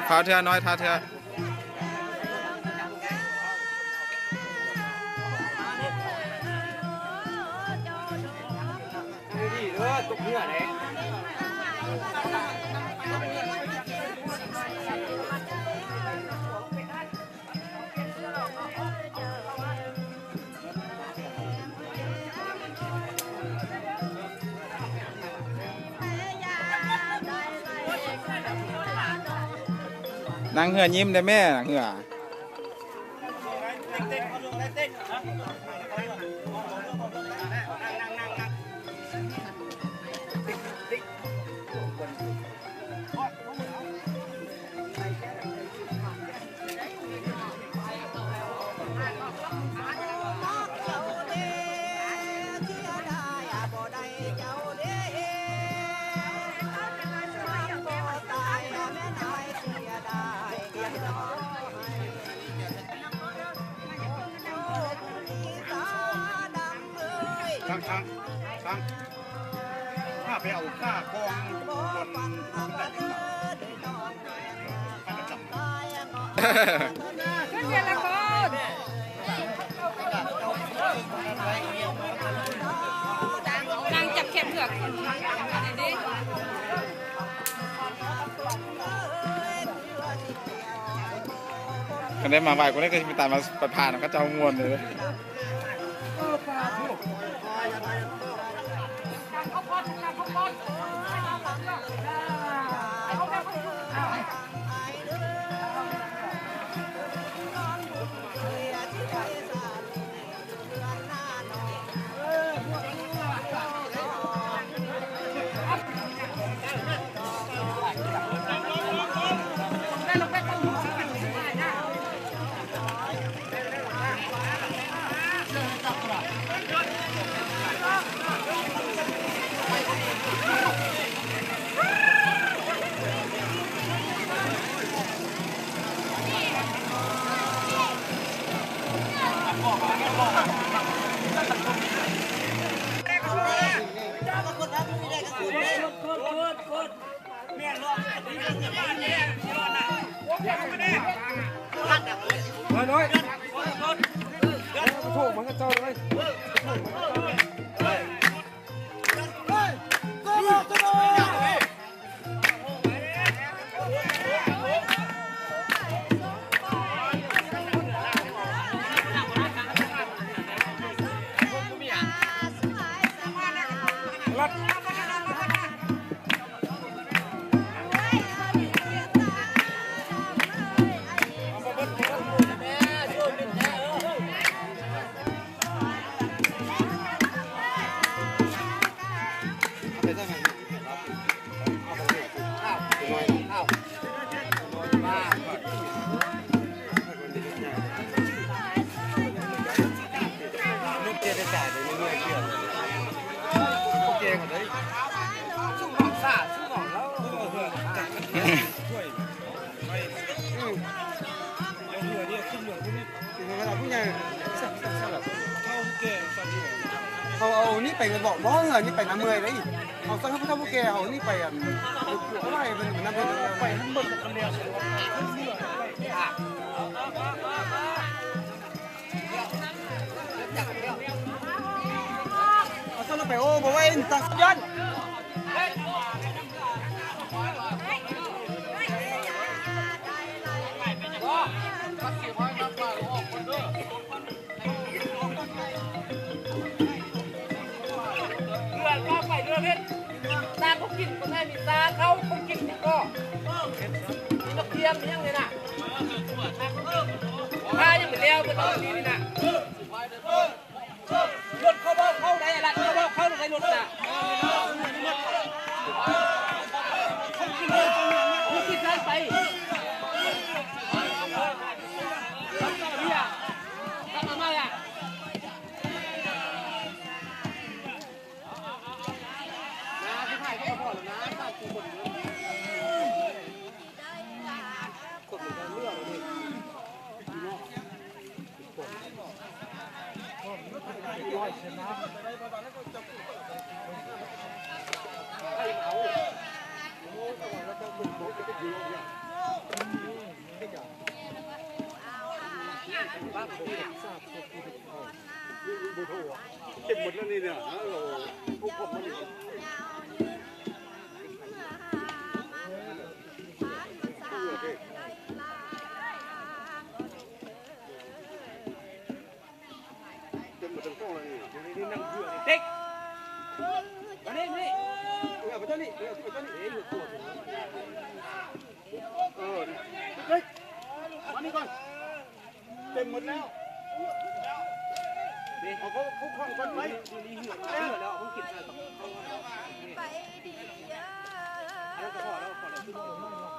ຖ້າເທື່ອນ້ອຍ ຖ້າເທື່ອ. ນັ່ງເຮືອຍິ້ມໄດ້ແມ່ ນັ່ງເຮືອ. ນັ່ງຈັບແຄມເຮືອກ ຄັນໄດ້ມາໄຫວ້ກວ່ານີ້ກໍຊິມີຕາມາປະທານເຂົາເຈົ້າມ່ວນເດ້. ເ ມາໜ້ອຍ ໂທມັນກະເຈົ້າເລີຍ. ເຮົາເອົານີ້ໄປເບາະ ບໍ່ເຮືອນີ້ໄປນຳເມື່ອຍເດ້. ເຮົາສັ່ງໃຫ້ຜູ້ເຖົ້າຜູ້ແກ່ເຮົານີ້ໄປ ອັນ ເອົາໄວ້ເພິ່ນນຳ ໄປຫັ້ນເບິດ ເອົາຊັ້ນລະໄປ ໂອ້ ບໍ່ໄຫວ ຕັກຍ້ອນ. ເຮືອເຂົ້າໄປເຮືອເພັດ ຕາມພວກກິນ ຄົນໄທມີຕາເຂົາຄົນກິນນີ້ກໍ ມີນກທຽມ ມີຫຍັງນີ້ນະ ຖ້າຍັງບໍ່ແລ້ວ ເພິ່ນເອົານີ້ນະ. ລົດເຂົາບໍ່ເຂົ້າໄດ້ ລັດເຂົາບໍ່ເຂົ້າໄດ້ ລົດນະ ມີສິດໄດ້ໄປ ເບຍ ກັບມາໃໝ່ອະ. ເຕັມໝົດແລ້ວນີ້ນະ ເອົາ ເອົາ ເອົາ ເອົາ ເຕັມໝົດທັງກອງແລ້ວນີ້ ເດັກ ມານີ້ ມານີ້ ເອົາໄປຕົວນີ້ ເອົາໄປຕົວນີ້ ເອີ ເດັກ ມານີ້ກ່ອນ. ເຕັມໝົດແລ້ວ ເອົາເຂົ້າຄຸກຫ້ອງກ່ອນໄປ ເຫຼືອແລ້ວ ເອົາມາກິນໃສ່ກັບເຂົ້າ ໄປດີ ອັນນັ້ນກໍພໍແລ້ວ ພໍແລ້ວ.